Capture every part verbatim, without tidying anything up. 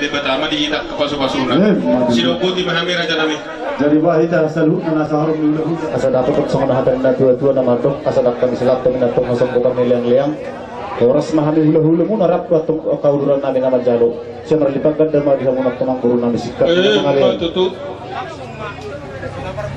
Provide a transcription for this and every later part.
Debata ma di hita pasupasu na. Eh, mantap. Sidok boti ma hami raja nami. Jadi bah hita saluhutna na saharumhula. Asa dapot songon hata ni na tuatua na mandok, asa dapot ni selatan na tong hasongkotan ni leangleang. Horas ma hami hulahula muna rap tu antong kauduran nami na manjalo. Sian marlipat ganda ma di hamu na tong boru nami singkat. Eh, mangalehon. Betul.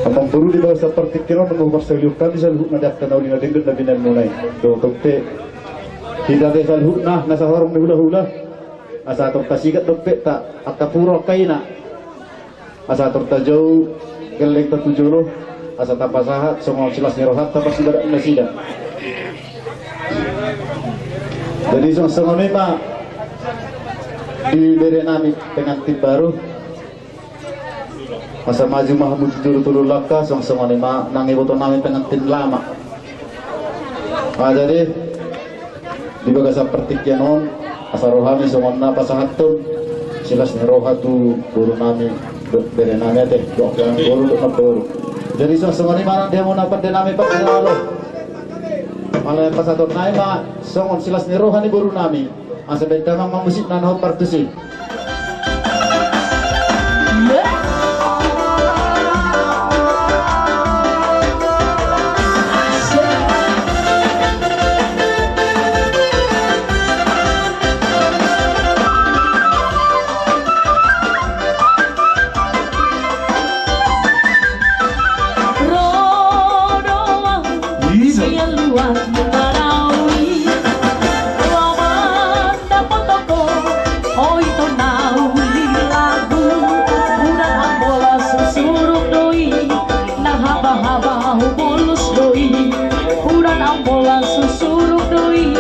Amang boru, di bagasan partingkian on nunga huparsaulihon hami saluhutna di angka na uli na denggan na binahen muna i. Dohot pe hita pe saluhutna na saharumhula. Asa tor tasigat dope ta angka puru angka ina. Asa tor tajou gellengta tu jolo. Asa tapasahat songon silas ni rohanta parsibarat nasida. Jadi songon i ma di bere nami pengantin baru. Asa maju ma hamu tu jolo tolu langkah, songon i ma nang iboto nami pengantin lama. Ah, jadi di bagasan partingkian on asa ro hami songon na pasahathon silas ni roha tu boru nami, dohot bere nami ate, dohot boru, dohot boru. Jadi songon i ma nang di hamu na pande nami pande na olo. Molo pasahaton nami ma songon silas ni roha ni boru nami. Asa baen damang ma musikna na hombar tusi. Ro do au sian luat Barawi, laho mandapothon ho, ito na uli lagu. Udan Ambolas suruk do i, nang habahaba hubolus do i. Udan Ambolas suruk do i,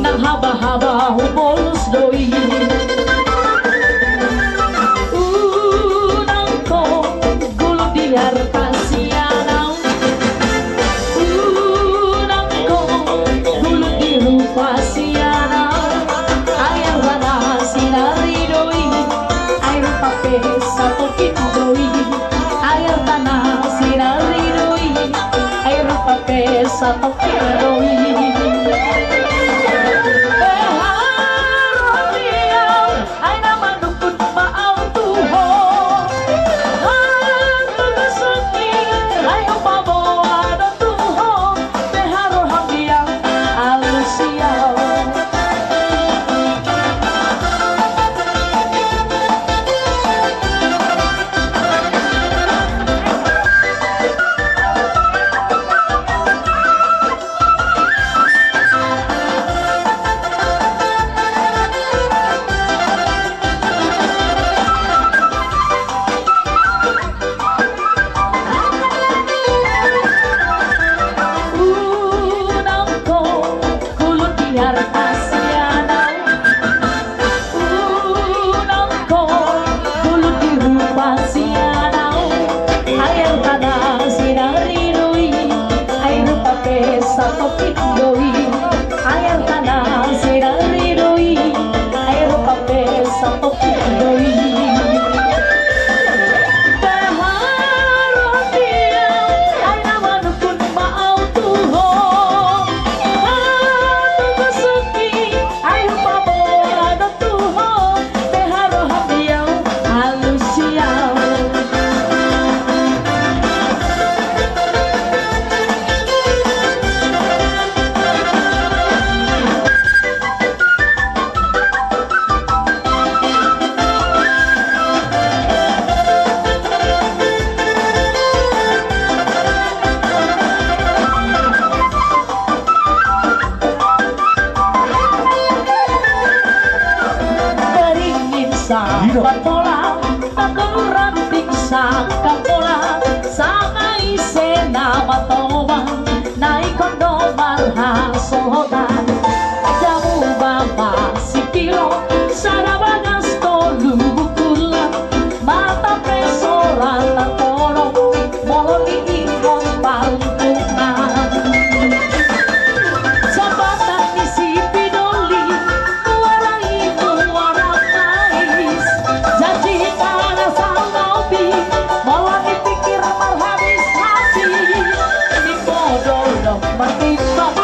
nang habahaba hubolus do i. Unang ho gulut di arta sian au. Unang ho gulut di rupa sian au. Ai arta na sinari do i, ai rupa pe satongkin do i. Ai arta na sinari do i, ai rupa pe satongkin do i. Beha roham di au, ai na manungkun ma au tu ho. Ai na manungkun ma au tu ho. Beha roham di au, alusi au. Unang ho gulut di arta sian au. Unang ho gulut di rupa sian au. Ai arta na sinari do i, ai rupa pe satongkin do i. Ai arta na sinari do i, ai rupa pe satongkin do i. Beha roham di au, ai na manungkun ma au tu ho. Ai na manungkun ma au tu ho. Beha roham di au, alusi au. Beringin sangkap bola, tangkul ranting sangkap bola, sanga ise na matobang, na ingkon do marhasohotan. Jamu baba sipilon, sada bagas tolu bukulan, mata pe so ra tartolong, molo diingkon paruntungan. Jabatan ni si Pidoli, muara i muara pais. Janji na saur maopi, molo dipikir marhabis-habis. Ni modol do martimbang,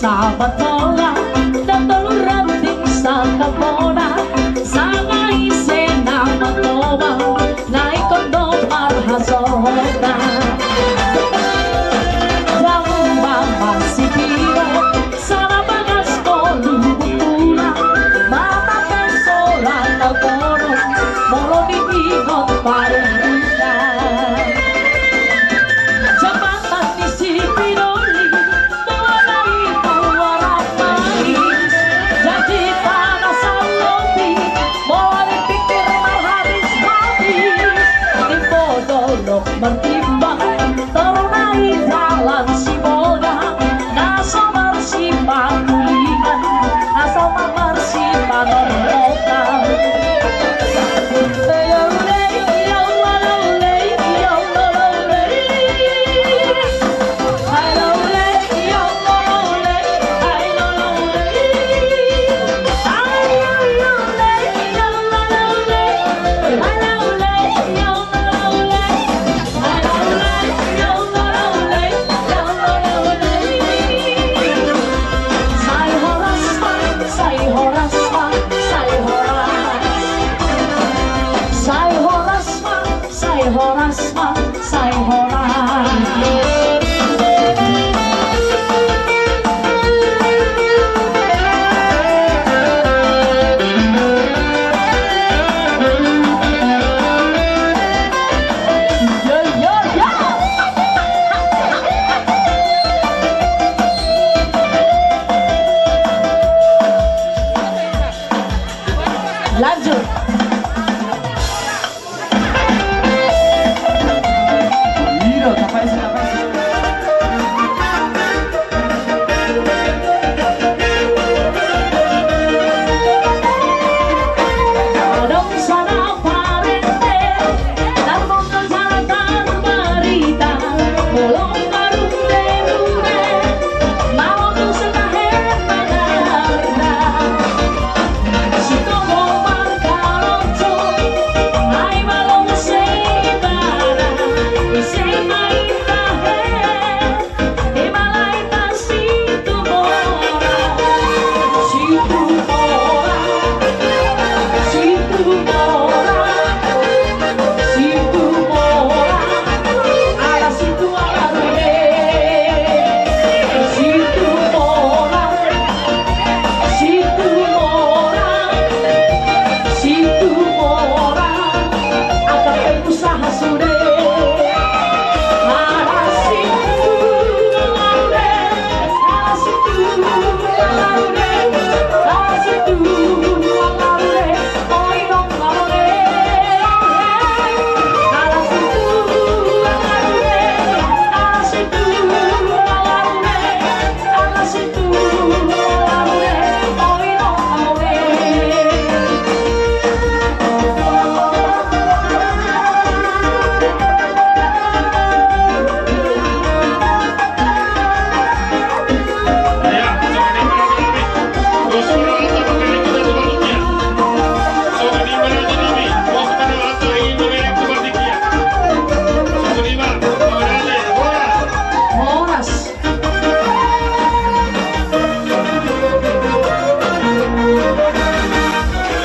Sapat pola, na tolu ranting sangkap bona, sanga ise na mantobang, na ingkon do marhasohotan.